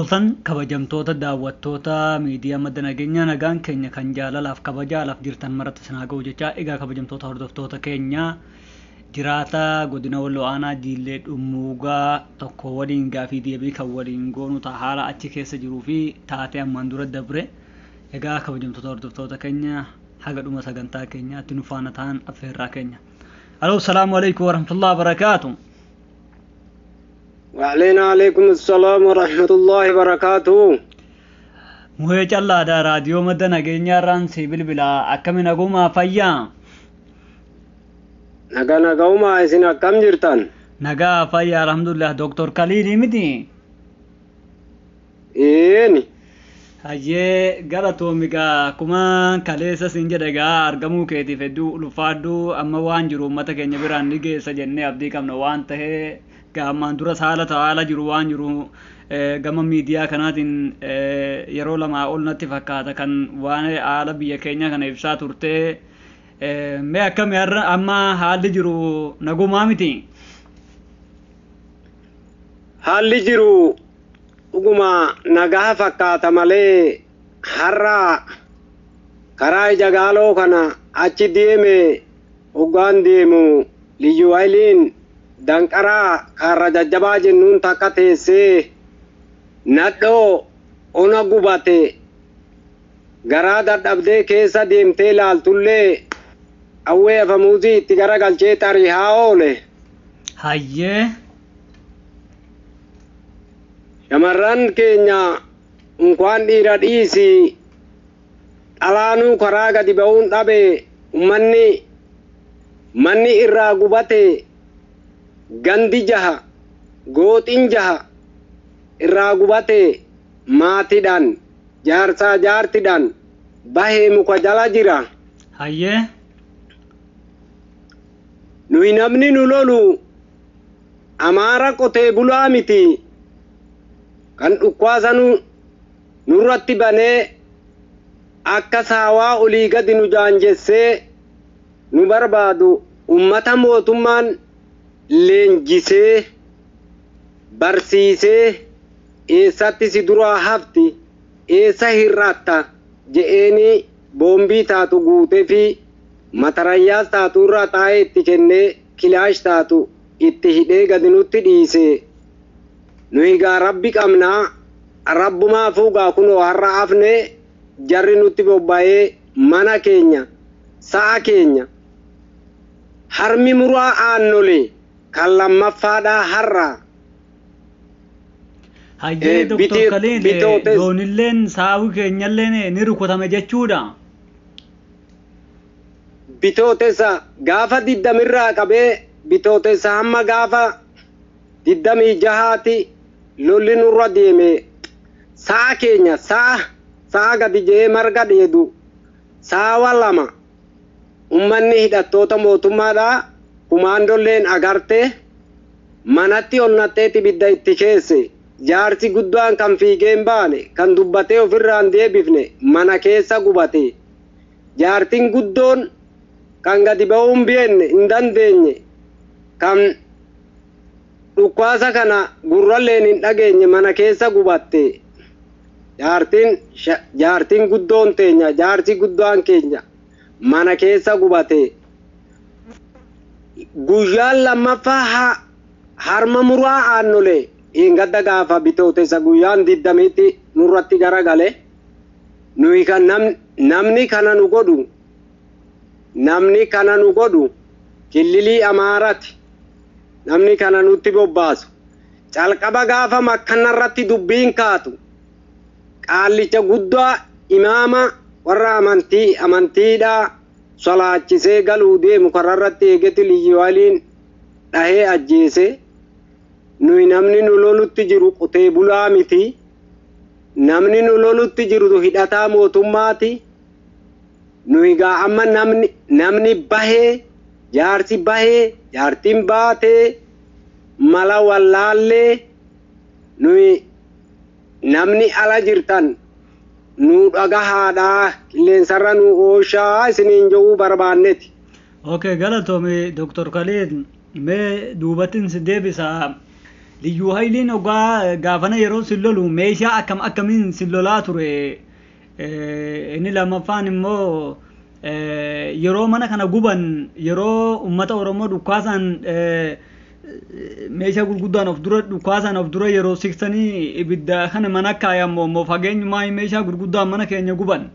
Oltan kabajamtoota daawwattoota miidiyaa Madda Nageenyaa, nagaan keenya kan jaalalaaf kabajaalaaf jirtan maratti isin haa ga'u jechaa. Egaa kabajamtoota hordoftoota keenya, jiraata godina Walloo Aanaa Jiillee Dhummuugaa tokko waliin gaafii deebii kan waliin goonu ta'a, haala achi keessa jiruu fi taatee ammaan dura dabre. Egaa kabajamtoota hordoftoota keenya, haga dhuma sagantaa keenyaatti nu faana ta'an affeerraa keenya. Aloo, salaamu alaikum warahmatullahi wabarakaatu. وعلينا عليكم السلام ورحمة الله وبركاته. Muhee Callaadha, raadiyoo Madda Nageenyaa irraan si bilbila. Akkami, nagumaa, fayyaa? Naga nagaumaa, isin akkam jirtan? Nagaa, fayyaa, alhamdulillah. Dooktor Kaliilii miti? Eeni. Hayyee, galatoomi. Gaa akkuma kaleessa siin jedhe, gaa argamuu keetiif hedduu ulfaadhu. Amma waan jiru uummata keenya biraan ni geessa jennee abdii qabna waan tahee, gaa ammaan duras haala jiru waan jiru gama miidiyaa kanaatiin yeroo lamaa ol natti fakkaata kan waan haala biyya keenya kana ibsaa turtee. Mee akkami har'a, amma haalli jiru nagumaa miti? Haalli jiru dhuguma nagaa fakkaata malee, har'a karaa ija gaaloo kana achi deeme hoggaan deemu liyyu hayiliin danqaraa kaarra jajjabaa jennuun takka teessee nadhoo ona gubate garaa dadhabdee keessa deemtee laaltullee awwee afamuuzii itti garagalchee xarihaa oole. Hayyee. Shamarran keenya unkwaan dhiira dhiisi dhalaanuu karaa gadi ba'uun dhabe. Ummanni manni irraa gubate, gandi jaha, gooxin jaha irraa gubate, maatiidhaan jaarsaa jaartidhaan bahee muka jala jira. Hayyee. Nuyi namni nu lolu Amaara qotee bulaa miti. Kan dhukkaasa nu nurratti banee akka saawaa olii gadi nu jaanjessee nu barbaadu ummata mootummaan leenjisee barsiisee, eessatti si duraa hafti, eessa hir'atta je'eeni boombii taatu guutee fi matarayyaas taatu irraa taa'ee itti kennee, kilaash taatu itti hidhee gadi nutti dhiise. Nuyi gaa rabbi qabnaa, rabbumaafuu gaa kunoo har'a hafne. Jarri nutti bobba'ee mana keenya, sa'a keenya, harmi muraa aannole kan lammaffaadhaa har'a. Hayyee, Dooktor Kaliil, loonilleen saawwi keenyalleen ni rukutame jechuudha. Bitootessa gaafa 20rraa qabee, bitootessa hamma gaafa 26ti lolli nurra deeme. Sa'a keenya, sa'a gadi je'ee marga dheedu saawa lama ummanni hidhattoota mootummaadhaa kumaandolleen agarte manatti ol naxxeeti ibidda itti keesse. Jaarsi guddaan kan fiigee hin baane, kan dubbatee ofirraa hin deebifne mana keessa gubate. Jaartiin guddoon kan gadi ba'uu hin beekne, hin dandeenye, kan dhukkaasa kana gurralleen hin dhageenye mana keessa gubatte. Jaartiin guddoon teenya, jaarsi guddaan keenya mana keessa gubate. Guyyaan lammaffaa harma muraa aannolee gadda gaafa bitootessa guyyaan 20tti nurratti garagale. Nuyi kan namni kana nu godhu, namni kana nu godhu killilii Amaarati. Namni kana nutti bobbaasu, calqaba gaafa makkanarratti dubbiin kaatu, qaallicha guddaa imaama warra amantii amantiidhaa solaachisee galuu deemu kararratti eegeti liyyuu dhahee ajjeese. Nuyi namni nu lolutti jiru qotee bulaa miti. Namni nu lolutti jiru hidhataa mootummaati. Nuyi gaa amma namni bahee, jaarsi bahee, jaartiin baatee, mala wallaallee. Nuyi namni ala jirtan nu dhagahaadhaa, qilleensarra nu ooshaa isiniin jedhuu barbaanneti. Okay, galatoomi Dr. Khalid. Mee duubattiin si deebisa. Liyyuu Hayiliin ogaa gaafana yeroo sin lolu meeshaa akkam akkamiin sin lolaa ture? Inni lammaffaan immoo yeroo mana kana guban, yeroo uummata Oromoo dhukkaasaan meeshaa gurguddaan of dura dhukkaasaan of dura yeroo siqsanii ibidda kana mana kaayan moo fageenyumaa meeshaa gurguddaan mana keenya guban?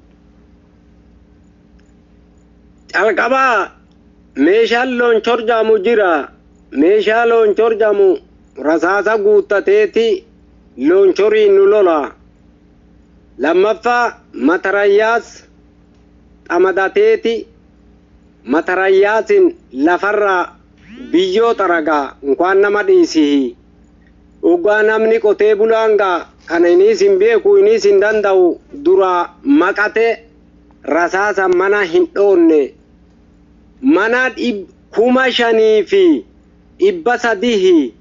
Calqabaa meeshaan loonchor jaamu jira. Meeshaa loonchor jaamu rasaasa guuttateeti loonchoriin nu lola. Lammaffaa matarayyaas xamadateeti matarayyaasin lafarraa biyyoo xaragaa inkwaan nama dhiisihi. Dhugaa namni qotee bulaan gaa kana iniis hin beeku, iniis hin danda'u, duraa maqate rasaasa mana hin dhoonne. Mana 5300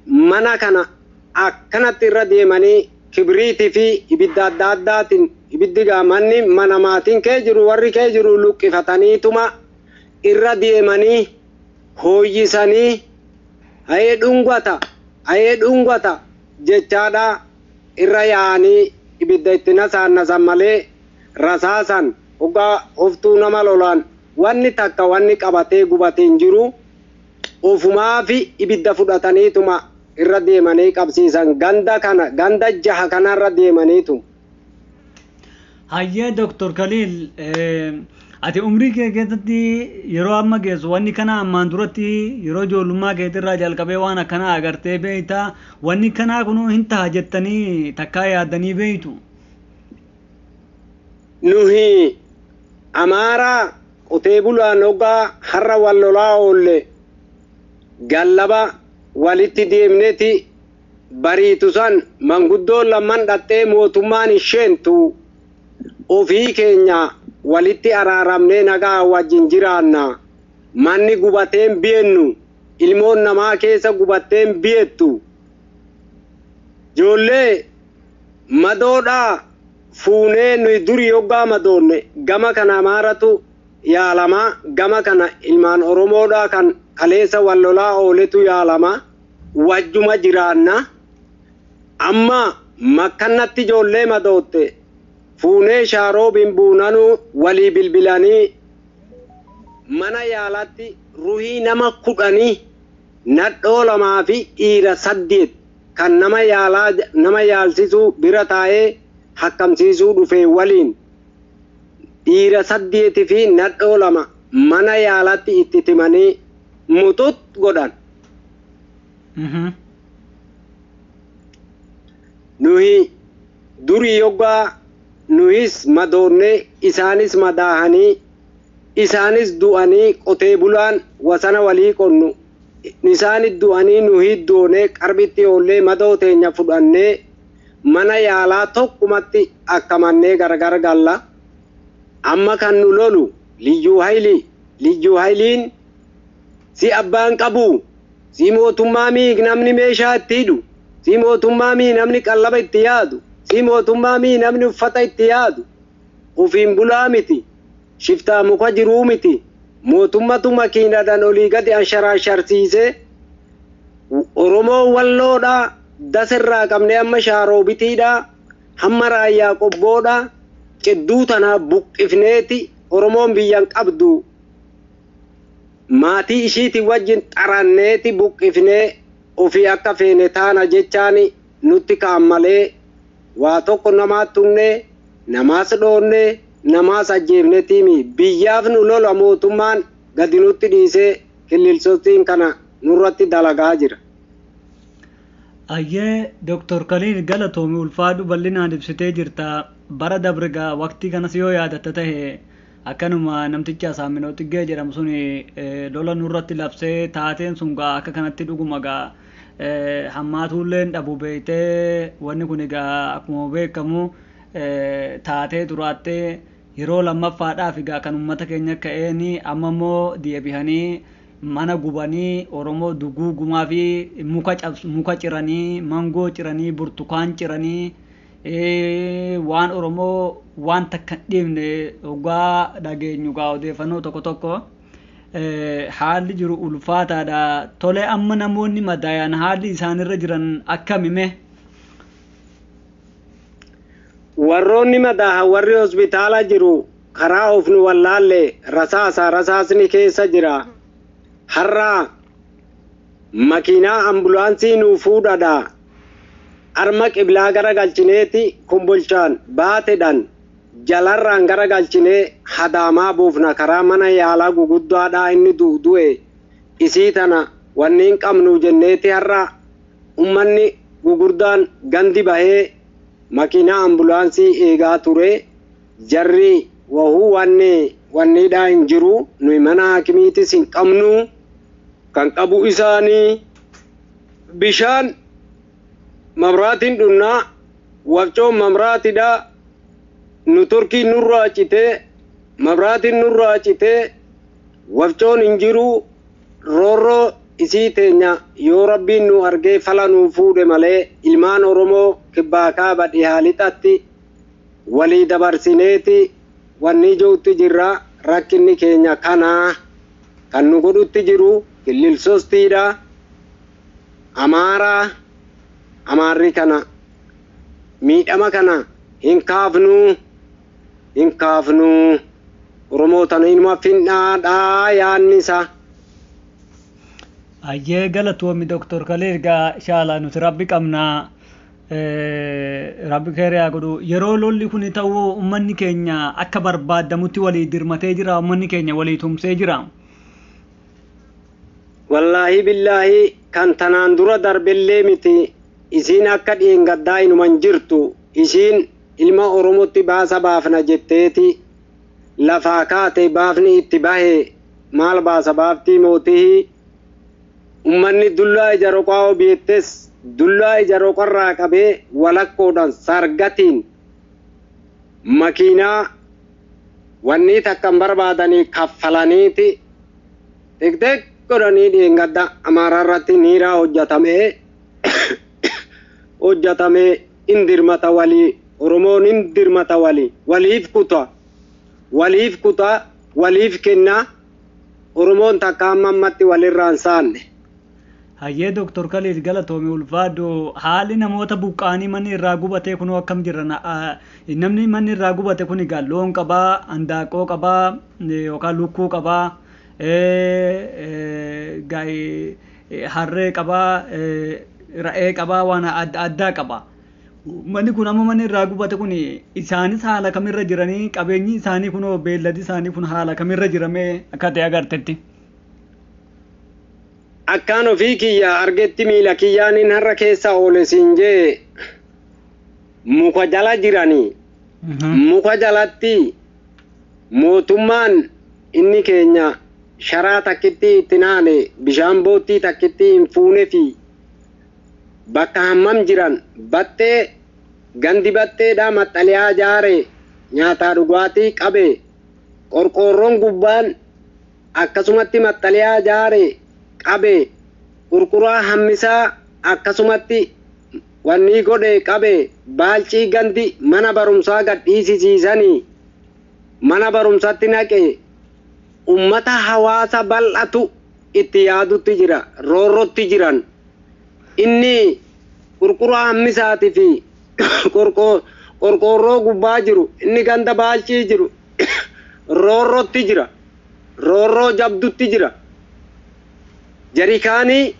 mana kana akkanatti irra deemanii kibriitii fi ibidda adda addaatiin ibiddi gaa manni mana maatiin kee jiru warri kee jiru luqqifataniituma irra deemanii hooyyisanii hayee dhungata hayee dhungata jechaadha irra yaa'anii ibidda itti nasaannasan malee rasaasan hoggaa hoftuu nama lolaan wanni takka wanni qabatee gubatee hin jiru. Ofumaafi ibidda fudhataniituma irra deemanii qabsiisan ganda kana ganda jaha kanarra deemaniitu. Hayyee Dooktor Kaliil, ati umrii kee keessatti yeroo amma geessu wanni kana ammaan duratti yeroo ijoollummaa keetirraa jalqabee waan akkanaa agartee beektaa? Wanni kanaa kunuu hin taha jettanii takkaa yaaddanii beektu? Nuhi Amaaraa qotee bulaan hoggaa har'a wal lolaa oolle gallaba walitti deemneeti bariitu san manguddoon lamman dhattee mootummaan isheentu ofii keenya walitti araaramnee nagaa wajjin jiraanna. Manni gubateen biyennu, ilmoon namaa keessa gubatteen biyettu. Ijoollee madoodhaa fuunee nuyi durii hoggaa madoonne gama kana Amaaratu yaalamaa, gama kana ilmaan Oromoodhaa kan kaleessa wal lolaa ooletu yaalamaa, wajjuma jiraanna. Amma makkannatti ijoollee madootte fuunee shaaroobiin buunanuu walii bilbilanii mana yaalatti ruhii nama 10 nadhoo 2 fi dhiira 8 kan nama yaalaa nama yaalsisuu bira taa'ee hakkamsiisuu dhufe waliin dhiira 8 fi nadhoo 2 mana yaalatti itti timanii muxut godhan. Nuhi durii yoggaa nuhis madoonnee isaanis madaahanii isaanis du'anii qotee bulaan wasana walii qonnu isaanis du'anii nuhi doonee qarbitti oollee madoo teenya fudhannee mana yaalaa tokkumatti akkamannee gargar galla. Amma kan nu lolu Liyyuu Hayilii. Liyyuu Hayiliin si abbaan qabu, si mootummaa mii namni meeshaa itti hidhu, si mootummaa mii namni qallaba itti yaadu, si mootummaa mii namni uffata itti yaadu, ofiin bulaa miti, shiftaa muka jiruu miti, mootummatu makiinadhaan olii gadi ansharaansharsiisee Oromoo Walloodhaa dasirraa qabnee amma Shaaroobiitiidhaa hamma Raayyaa Qobboodhaa cidduu tanaa buqqifneeti Oromoon biyyan qabdu maatii ishiitii wajjin xaranneeti buqqifnee ofii akka feene taana jechaani nutti ka'an malee waa tokko namaat tunnee namaas dhoonnee namaas ajjeefnetiimi. Biyyaaf nu lola mootummaan gadi nutti dhiisee killilsottiin kana nurratti dalagaa jira. Ayyee Dooktor Kaliil, galatoomi, ulfaadhu, bal'inaan ibsitee jirta. Bara dabre gaa waqtii kanas yoo yaadatta tahe akkanuma namticha Asaaminoo Xiggee jedhamu sun lola nurratti labsee taateen sun gaa akka kanatti dhuguma gaa hammaatuulleen dhabu beeytee. Wanni kun egaa akkuma beekamu taatee turaattee yeroo lammaffaadhaaf egaa kan uummata keenya ka'een amma immoo deebihanii mana gubanii Oromoo duguugumaa fi muka cabsu, muka ciranii, mangoo ciranii, burtukaan ciranii, waan Oromoo waan takka hin dhiifne hoggaa dhageenyu gaa odeeffannoo tokko tokko. Haalli jiru ulfaataadha. Tole, amma namoonni madaayan haalli isaanirra jiran akkamime? Warroonni madaahan, warri hospitaala jiru, karaa of nu wallaalle, rasaasa rasaasni keessa jira. Har'a makiinaa ambulaansii nuu fuudhadha. Arma qiblaa gara galchineeti kumbolchaan baatedhan jalarraan gara galchinee hadaamaa buufna. Karaa mana yaalaa guguddaadhaa inni du'e isii tana wanni hin qabnu jenneeti har'a ummanni gugurdaan gandi bahee makiinaa ambulaansii eegaa ture. Jarri wahuu wanni wanniidhaa hin jiru. Nuyi mana hakimiitis hin qabnu, kan qabu isaanii. Bishaan mabraatiin dhunnaa, wafcoon mamraatidha. Nu turkiin nurraa citee, mabraatiin nurraa citee, wafcoon hin jiru. Roorroo isii teenya yoo Rabbiin nu argee fala nuu fuudhe malee, ilmaan Oromoo kibbaa kaaba dhihaa lixatti walii dabarsineeti wanni jirutti jirra. Rakkinni keenya kanaa kan nu godhutti jiru killilsostiidha. Amaaraa, Amaarri kana miidhama kana hin kaafnuu, hin kaafnuu. Oromoo tana inuma finnaadhaa yaanni isaa. Ayyee, galatoomi Doktor Kaliil. Egaa inshallah nuti Rabbi qabnaa, Rabbi keeriyaa godhu. Yeroo lolli kun ta'u uummanni keenya akka barbaadamutti walii dirmatee jira, uummanni keenya walii tumsee jira. Wallaahi billaahi, kan tanaan dura darbellee miti. Isiin akka dhiingaddaa inuman jirtu. Isiin ilma Oromotti baasa baafna jetteeti lafaa kaate. Baafni itti bahe maal baasa baaftii mootii? Ummanni dullaa ija roqaa beettes, dullaa ija roqarraa qabee walakkoodhaan sargatiin makiinaa wanni takkan barbaadanii kaffalaniiti xiqxiq godhanii dhiingadda Amaaraa irratti niiraa hojjetamee in dirmata walii. Oromoon in dirmata walii, waliif kuta, waliif kuta, waliif kenna. Oromoon takka amma ammatti walirraan saanne. Hayyee Doktor Kaliil, galatoomi, ulfaadhu. Haalli namoota buqqaanii manni irraa gubatee kunoo akkam jira? Namni manni irraa gubate kun egaa loon qabaa, handaaqoo qabaa yookaan lukkuu qabaa, harree qabaa, ra'ee qabaa, waan adda addaa qaba. Manni kun amma manni irraa gubate kun isaanis haala kamirra jiranii? Qabeenyi isaanii kunoo, beelladi isaanii kun haala kamirra jiramee akka ta'e agartetti? Akkaan ofii kiyya argetti, miila kiyyaanin har'a keessa oole siin jee, muka jala jiranii. Muka jalatti mootummaan inni keenya sharaa takkitti itti naane, bishaan boottii takkitti hin fuune fi bakka hammam jiran baxxee gandi baxxeedha maxxaliyaa jaare, nyaataa dhugaatii qabe, qorqoorroon gubbaan akkasumatti maxxaliyaa jaare qabe, qurquraa hammisaa akkasumatti wanni godhe qabe, baalcii gandi mana barumsaa gad dhiisisiisanii mana barumsatti naqe. Ummata hawaasa bal'atu itti yaadutti jira. Roorrotti jiran. Inni qurquraa hammisaatii fi qorqoorroo gubbaa jiru, inni ganda baalcii jiru roorrotti jira, roorroo jabdutti jira. Jarikaanii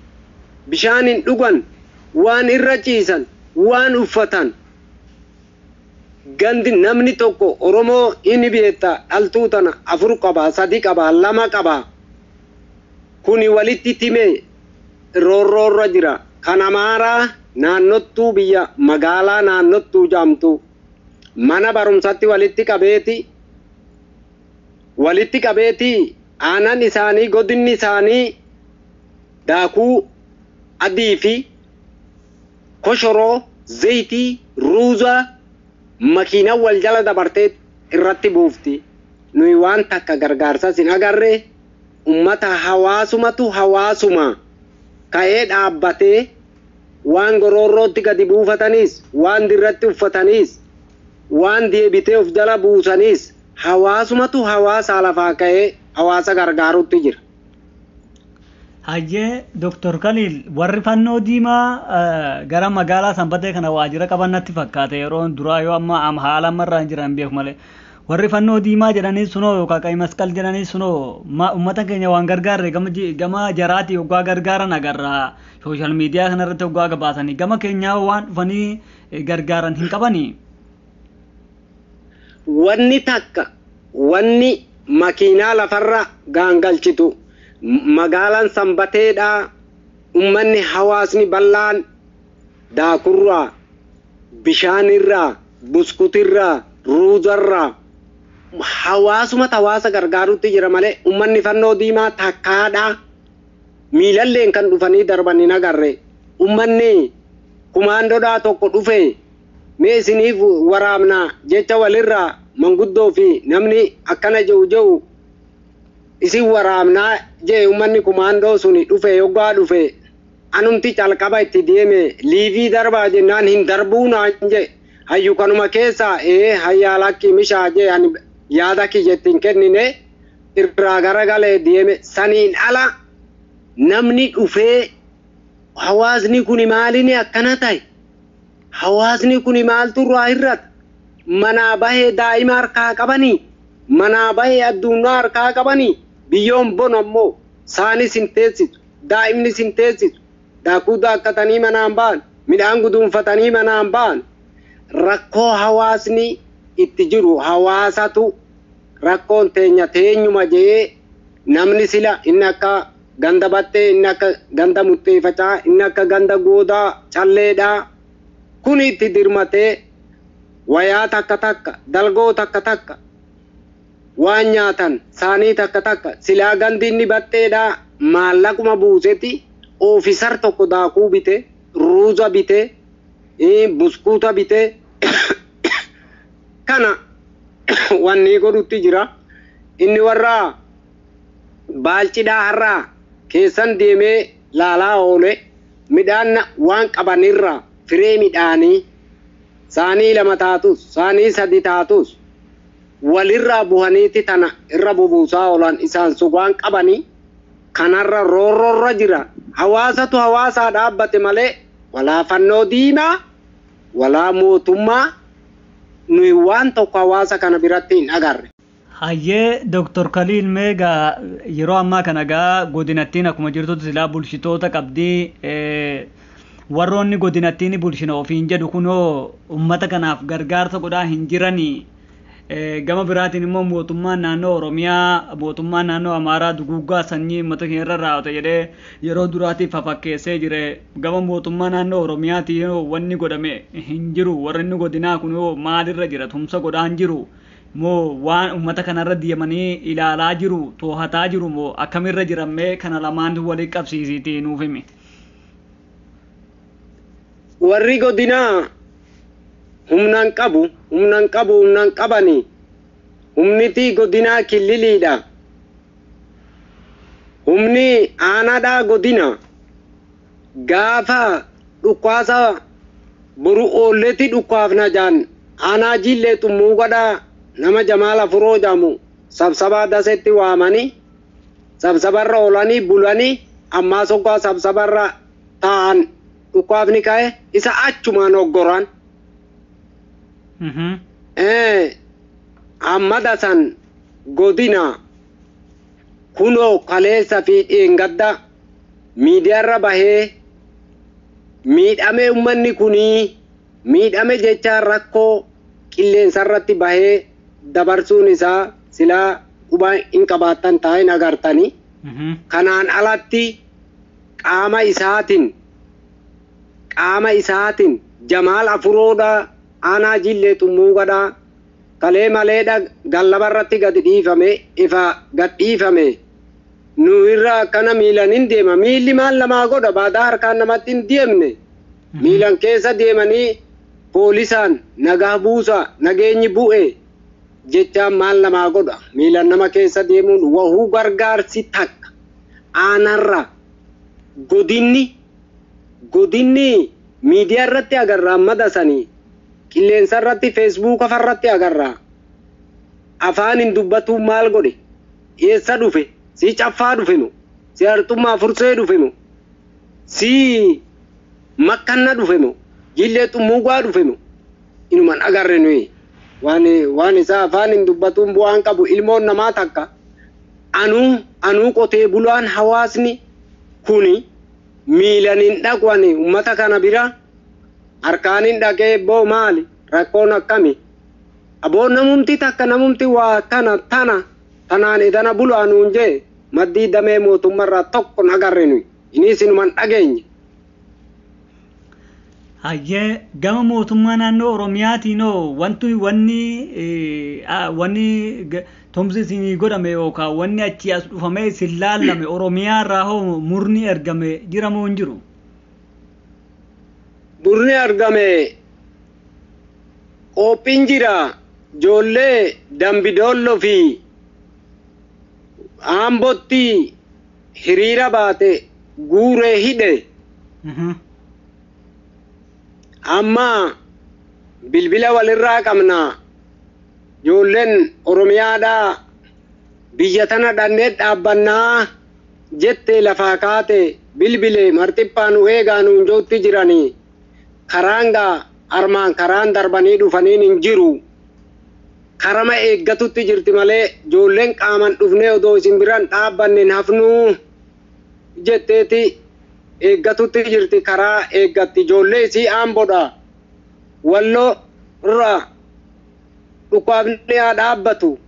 bishaan hin dhugan, waan irra ciisan, waan uffatan. Gandi namni tokko Oromoo inni beekta dhaltuu tana afur qaba, sadi qaba, lama qaba. Kuni walitti time roorroorra jira. Kan Amaaraa naannottuu biyya magaalaa naannottuu jaamtu mana barumsatti walitti qabeeti aanan isaanii, godinni isaanii daakuu adii fi koshoroo, zayitii, ruuza makiinaa wal jala dabartee irratti buufti. Nuyi waan takka gargaarsas hin agarre. Ummata hawaasumatu hawaasuma ka'ee dhaabbatee waan goroorrootti gadi buufataniis, waan dirratti uffataniis, waan deebitee of jala buusaniis hawaasumatu hawaasaa lafaa ka'ee hawaasa gargaarutti jira. Hayyee Dooktor Kaliil, warri fannoo diimaa gara magaalaa Sanbatee kana waajjira qaban natti fakkaate yeroo duraa, yoo amma haala ammarraa hin jiran beeku malee. Warri fannoo diimaa jedhanii sunoo yookaan qayi masqal jedhanii sunoo uummata keenya waan gargaarre gama jaraatii hoggaa gargaaran agarra, social media kanarratti hoggaa gabaasanii, gama keenyaa waan dhufanii gargaaran hin qabanii. Wanni takka wanni makiinaa lafarra gaangalchitu magaalaan Sanbateedhaa, ummanni hawaasni bal'aan daakurraa, bishaanirraa, buskutirraa, ruuzarraa hawaasuma hawaasa gargaarutti jira malee ummanni fannoo diimaa takkaadhaa miilalleen kan dhufanii darban hin agarre. Ummanni kumaandoodhaa tokko dhufe mee isiniif waraabnaa jecha walirraa manguddoo fi namni akkana jehu jehu isin waraabnaa jee, ummanni kumaandoo suni dhufe. Yoggaa dhufe anumti calqaba itti deeme, liivii darbaa jennaan hin darbuu naan jee. Hayyu kanuma keessaa ee hayyaa lakki mishaa jee, ani yaada kiyya ittiin kennine, irraa garagalee deeme. Saniin ala namni dhufee hawaasni kuni maalini akkana ta'e, hawaasni kuni maaltu irraa hir'ata, manaa bahee daa'ima harkaa qabanii, manaa bahee addunyaa harkaa qabanii, biyyoon bona ammoo saanis hin teessitu, daa'imnis hin teessitu, daakuu daakkatanii manaan ba'an, midhaan guduunfatanii manaan ba'an, rakkoo hawaasni itti jiru hawaasatu rakkoon teenya teenyuma jee namni sila inni akka ganda battee, inni akka ganda mutteeffacaa, inni akka ganda goodaa calleedhaa kun itti dirmatee wayaa takka takka, dalgoo takka takka, waan nyaatan saanii takka takka, silaa gandi inni batteedhaa maallaquma buuseti officer tokko daakuu bite, ruuza bite, buskuuta bite, kana wanni godhutti jira. Inni warra baalcidhaa har'aa keessan deemee laalaa oole, midhaan waan qabanirraa firee midhaanii saanii 2 taatus, saanii 3 taatus walirraa buhaniiti tana irra bubuusaa oolan. Isaan sun waan qabanii kanarra roorroorra jira. Hawaasatu hawaasaa dhaabbate malee walaa fannoo diimaa walaa mootummaa nuyi waan tokko hawaasa kana biratti hin agarre. Hayyee Dooktor Kaliil, meegaa yeroo ammaa kana gaa godinattiin akkuma jirtutti silaa bulchitoota qabdii, warroonni godinattiin bulchina ofiin jedhu kunoo uummata kanaaf gargaarsa godhaa hin jiranii. Gama biraatiin immoo mootummaan naannoo Oromiyaa mootummaan naannoo Amaaraa duguuggaa sanyii uummata keenya irra raawwate jedhee yeroo duraatiif fafakkeessee jire. Gama mootummaa naannoo Oromiyaatiin wanni godhame hin jiru. Warri inni godinaa kun maalirra jira? Tumsa godhaa hin jiru moo waan uummata kanarra deemanii ilaalaa jiru, to'ataa jiru moo akkamirra jirammee kana lamaan walii qabsiisiitii nuuf himi. Warri godinaa humnaan qabu, humnaan qabu, humnaan qabani. Humniti godinaa killiliidha. Humni aanaadhaa godina. Gaafa dhukkaasa boru oolletti dhukkaafna jaan, aanaa jillee xummuugadhaa nama Jamaal Afuroo jedhamu sabsabaa dasetti waamanii sabsabarra oolanii bulanii, ammaa soggaa sabsabarra taa'an dhukkaafni ka'e isa achumaan oggoran. Amma dasan godina kunoo kaleessa fi dheengadda miidiyaarra bahee miidhame, ummanni kunii miidhame jecha rakkoo qilleensarratti bahee dabarsuun isaa silaa quba hin qabaattan taa'in agartanii. Kanaan alatti qaama isaatiin Jamaal Afuroodha, aanaa jillee xummuugadha, kalee maleedha gallabarratti gadi dhiifame, ifa gad dhiifame. Nu irra akkana miilan hin deema, miilli maal namaa godha? Baadaa harkaan namatti hin deemne, miilan keessa deemanii poolisaan nagaa buusa, nageenyi bu'e jechaan maal namaa godha miilan nama keessa deemuun? Wahuu gargaarsi takka aanarra godinni miidiyaa irratti agarra, amma dasanii qilleensa irratti, feesbuuka farratti agarra, afaan hin dubbatu maal godhe? Eessa dhufe? Si Caffaa dhufe mo? Si Arxummaa Fursee dhufe mo? Si Makkanna dhufe mo? Jillee Xummuugaa dhufe mo? Inuman agarre nuyi. Waan isaa afaan hin dubbatuun bu'aan qabu. Ilmoon namaa takka anuu qotee bulaan hawaasni kuni miilan hin dhaqu. Ani ummata kana bira harkaan hin dhaqee boo maali rakkoon akkami aboo namumti takka namumti waa kana tana tanaan edana bulaa nuun jee maddii damee mootummarraa tokko hin agarre nuyi, inis inuman dhageenye. Hayyee, gama mootummaa naannoo Oromiyaatiin wanti wanni tumsi isinii godhame yookaan wanni achii as dhufamee isin laallame, Oromiyaa irraa hoo murni ergame jira moo hin jiru? Murni argame qophiin jira. Ijoollee Dambidoolloo fi Aambootti hiriira baate guuree hidhe. Amma bilbila walirraa qabna. Ijoolleen Oromiyaadhaa biyya tana dhannee dhaabbannaa jettee lafaa kaate bilbile marxiphaa nu eegaa nuun jootti jiranii. Karaan gaa armaan karaan darbanii dhufaniin hin jiru. Karama eeggatutti jirti malee ijoolleen qaaman dhufnee odoo isin biraan dhaabbanne hin hafnuu jetteeti eeggatutti jirti, karaa eeggatti. Ijoollee isii Aambodha. Walloo irraa dhukaafni haa dhaabbatu.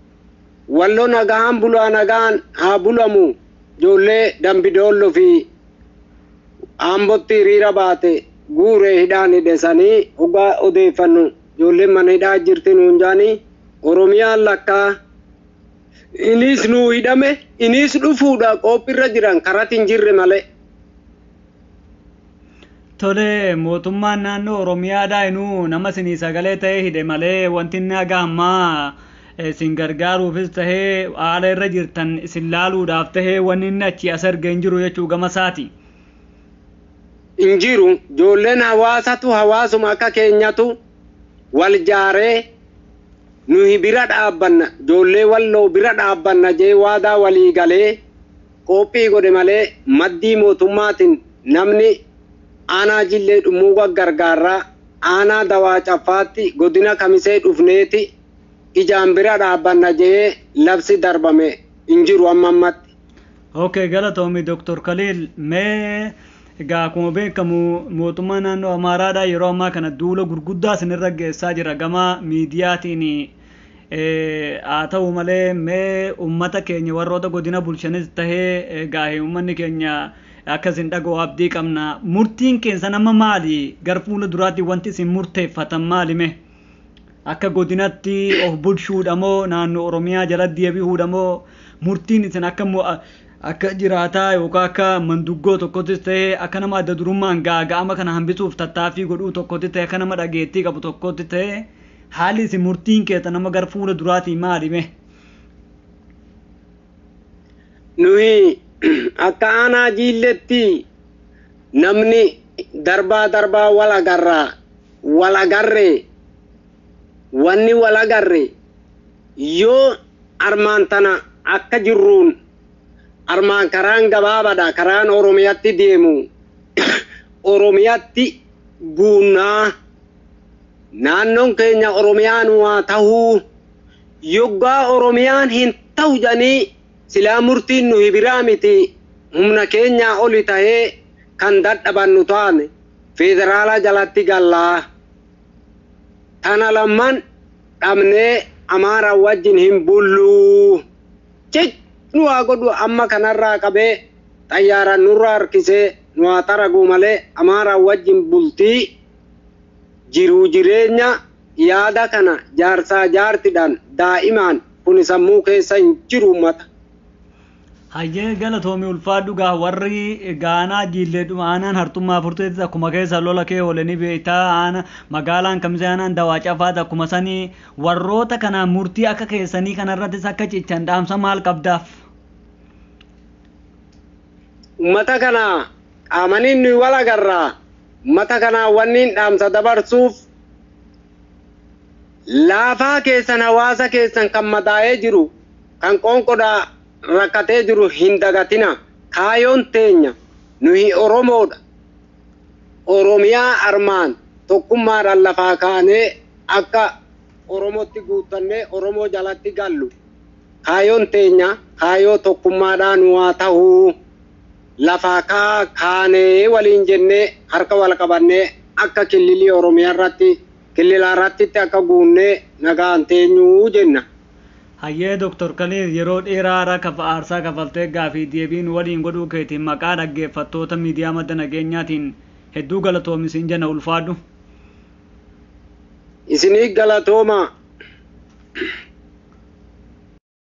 Walloo nagaan bulaa, nagaan haa bulamu. Ijoollee Dambidoolloo fi Aambotti hiriira baate guuree hidhaan hidhesanii dhugaa odeeffannu, ijoolleen mana hidhaa jirti nuun jaanii. Oromiyaan lakkaa inis nuu hidhame, inis dhufuudha qophiirra jiran, karatti hin jirre malee. Tole, mootummaan naannoo Oromiyaadhaa inuu nama isinii sagalee ta'ee hidhe malee wanti inni haga ammaa isin gargaaruufis tahee haala irra jirtan isin laaluudhaaf tahee wanni inni achii as erge hin jiru jechuu gama isaati. Hin jiru. Ijoolleen hawaasatu hawaasuma akka keenyatu wal jaaree nuyi bira dhaabbanna, ijoollee Walloo bira dhaabbanna jee waadaa walii galee qophii godhe malee maddii mootummaatiin namni aanaa Jillee Dhummuuga gargaarraa aanaa Dawaa Caffaatti godina Kamisee dhufneeti ijaan bira dhaabbanna jee labsi darbame hin jiru amma ammatti. Okay, galatoomi Dr. Khalil. Mee egaa akkuma beekamu mootummaa naannoo Amaaraadhaa yeroo ammaa kana duula gurguddaa isinirra geessaa jira gama miidiyaatiin. Haa ta'u malee mee uummata keenya warroota godina bulchanis tahee egaa uummanni keenya akka isin dhaga'u abdii qabna. Murtiin keessan amma maali? Gara fuula duraatti wanti isin murteeffatan maali mee? Akka godinatti of bulchuudha moo naannoo Oromiyaa jala deebi'uudha moo, murtiin isin akka jiraataa yookaan akka manduggoo tokkottis ta'ee akka nama adda durummaan gaaga'ama kana hambisuuf tattaaffii godhuu tokkotti ta'e, akka nama dhageettii qabu tokkotti ta'e, haalli isin murtiin keessan nama gara fuula duraatii maali mee? Nuyi akka aanaa Jiilletti namni darbaa darbaa wal agarraa, wal agarree wanni wal agarre yoo armaan tana akka jirruun armaan karaan gabaabaadha, karaan Oromiyaatti deemu Oromiyaatti guunnaa, naannoon keenya Oromiyaan waa tahuu yoggaa Oromiyaan hin ta'u jedhanii silaa murtiin nuyi biraa miti, humna keenyaa oli tahee kan dadhabannu taane federaala jalatti gallaa. Tana lamman dhabnee Amaara wajjin hin bulluu. Cich nu haa godhu, amma kanarraa qabee xayyaaraan nurra harkisee nu haa xaraguu malee Amaara wajjin bultii jiruu jireenya yaada kana jaarsaa jaartidhaan daa'imaan kun sammuu keessa hin jiru uummata. Hayyee, galatoomi, ulfaadhu. Gaa warri gaanaa Jiillee aanaan Harxummaa Furteetis akkuma keessa lola kee oolanii beektaa, aana magaalaan Kamisee aanaan Dawaa Cafaati akkuma sanii, warroota kana murtii akka keessanii kanarrattis akka cichan dhaamsa maal qabdaaf? Uummata kana qaamaniin nuyi wal agarraa. Uummata kanaa wanni dhaamsa dabarsuuf, laafaa keessan hawaasa keessan kan madaa'ee jiru kan qoonqodhaa rakkatee jiru hin dagatina. Kaayoon teenya nuyi Oromoodha. Oromiyaa armaan tokkummaadhaan lafaa kaanee akka Oromootti guuttannee Oromoo jalatti gallu. Kaayoon teenya kaayoo tokkummaadhaan waa ta'uu lafaa kaanee waliin jennee harka wal qabannee akka killilii Oromiyaa irratti killila irratti akka guunnee nagaan teenyuu jenna. Hayyee Dooktor Kaliil, yeroo dheeraa kafa aarsaa kafaltee gaafii deebiin waliin godhuu keetiin maqaa dhaggeeffattoota miidiyaa madda nageenyaatiin hedduu galatoomi siin jenna, ulfaadhu. Isinii galatooma.